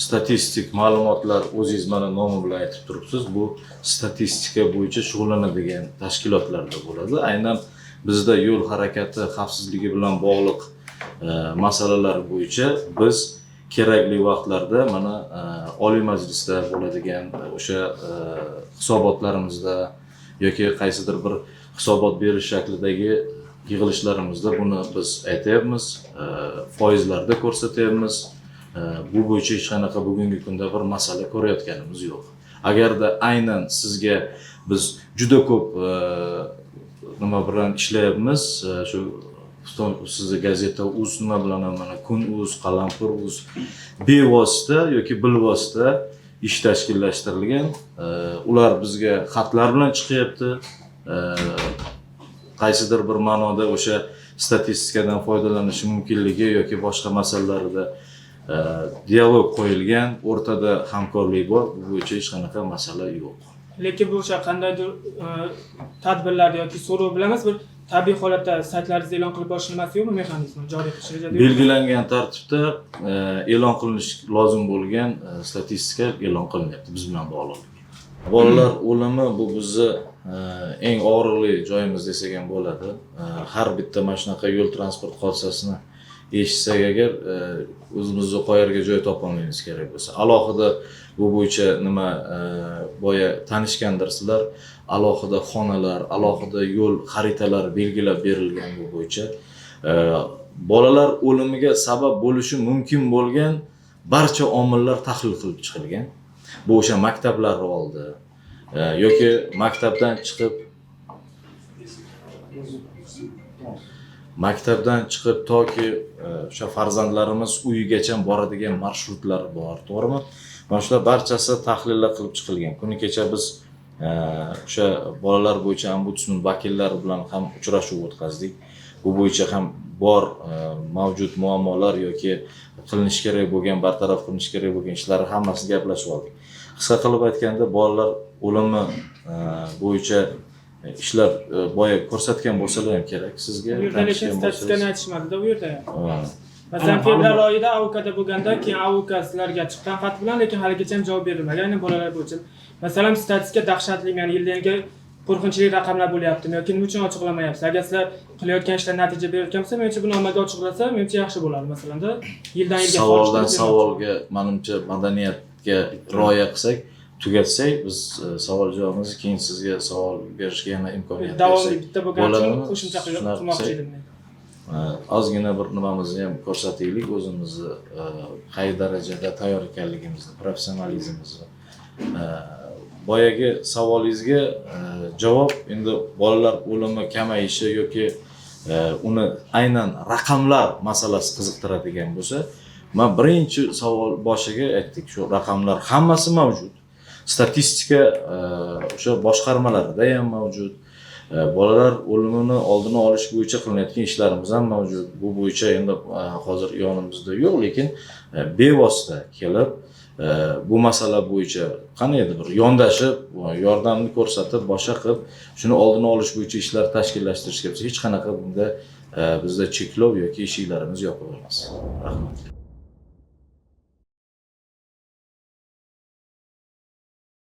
Statistik ma'lumotlar, o'zingiz mana nomi bilan aytib turibsiz, bu statistika bo'yicha shug'ullanadigan tashkilotlarda bo'ladi. Aynan bizda yo'l harakati xavfsizligi bilan bog'liq masalalar bo'yicha biz kerakli vaqtlarda mana Oliy Majlisda bo'ladigan o'sha hisobotlarimizda yoki qaysidir bir hisobot berish shaklidagi yig'ilishlarimizda buni biz aytyapmiz, foizlarda ko'rsatyapmiz. Bu bo'yicha hech qanaqa bugungi kunda bir masala ko'rayotganimiz yo'q. Agarda aynan sizga biz juda ko'p nima bilan ishlayapmiz, shu sizni gazeta uz nima bilan ham, mana Kun uz, Qalampir uz bevosita yoki bilvosita ish tashkillashtirilgan. Ular bizga xatlar bilan chiqyapti. Qaysidir bir ma'noda o'sha statistikadan foydalanishi mumkinligi yoki boshqa masalalarda dialog qo'yilgan, o'rtada hamkorlik bor. Bu bo'yicha hech qanaqa masala yo'q. Lekin bu o'sha qandaydir tadbirlar yoki so'rov bilan emas, bir tabiiy holatda saytlaringizda e'lon qilib borish nimasi yo'qmi, mexanizmi joriy qilish rejada yo'qmi? Belgilangan tartibda e'lon qilinishi lozim bo'lgan statistika e'lon qilinyapti biz bilan bog'liqligi. Bolalar o'limi bu bizni eng og'riqli joyimiz desak ham bo'ladi. Har bitta mana shunaqa yo'l transport hodisasini eshitsak agar, o'zimizni qo'yarga joy topolmaymiz kerak bo'lsa. Alohida bu bo'yicha nima, boya tanishgandirsizlar, alohida xonalar, alohida yo'l xaritalari belgilab berilgan bu bo'yicha. Bolalar o'limiga sabab bo'lishi mumkin bo'lgan barcha omillar tahlil qilib chiqilgan. Bu o'sha maktablar oldi yoki maktabdan chiqib toki o'sha farzandlarimiz uyigacha boradigan marshrutlar bor, to'g'rimi? Mana shular barchasi tahlillar qilib chiqilgan. Kuni kecha biz o'sha bolalar bo'yicha ombudsman vakillari bilan ham uchrashuv o'tkazdik. Bu bo'yicha ham bor mavjud muammolar yoki qilinishi kerak bo'lgan, bartaraf qilinishi kerak bo'lgan ishlarni hammasini gaplashib oldik. Qisqa qilib aytganda, bolalar o'limi bo'yicha ishlar boya ko'rsatgan bo'lsalar ham kerak sizga. Bu yerda lekin Tanishgan statistikani bo'lsangiz. aytishmadida bu yerda ham. Ha. Masalan, fevral oyida AUKda bo'lganda, keyin AUK sizlarga chiqqan xat bilan, lekin haligacha ham javob berilmagan aynan bolalar bo'yicha. Masalan, statistika dahshatli, ya'ni yildan yilga qo'rqinchli raqamlar bo'lyaptimi yoki nima uchun ochiqlamayapsiz? Agar sizlar qilayotgan ishlar natija berayotgan bo'lsa, menimcha buni ommaga ochiqlasa, menimcha yaxshi bo'ladi masalanda. Yildan yilga Savoldan solishtirib. savolga, manimcha, madaniyatga rioya qilsak, tugatsak, biz savol javobimizni, keyin sizga savol berishga yana imkoniyat Davomli bersak bitta bo'lgani uchun bo'ladimi? qo'shimcha Shunaqa qilmoqchi qilsak, edim men. Ozgina bir nimamizni ham ko'rsataylik, o'zimizni qay darajada tayyor ekanligimizni, professionalizmimizni. Boyagi savolingizga javob: endi bolalar o'limi kamayishi yoki uni aynan raqamlar masalasi qiziqtiradigan bo'lsa, man birinchi savol boshiga aytdik, shu raqamlar hammasi mavjud, statistika o'sha boshqarmalarida ham mavjud. Bolalar o'limini oldini olish bo'yicha qilinayotgan ishlarimiz ham mavjud. Bu bo'yicha endi hozir yonimizda yo'q, lekin bevosita kelib bu masala bo'yicha qandaydir bir yondashib, yordamni ko'rsatib, boshqa qilib, shuni oldini olish bo'yicha ishlar tashkillashtirishga hech qanaqa bunda bizda cheklov yoki eshiklarimiz yopiq emas. Rahmat.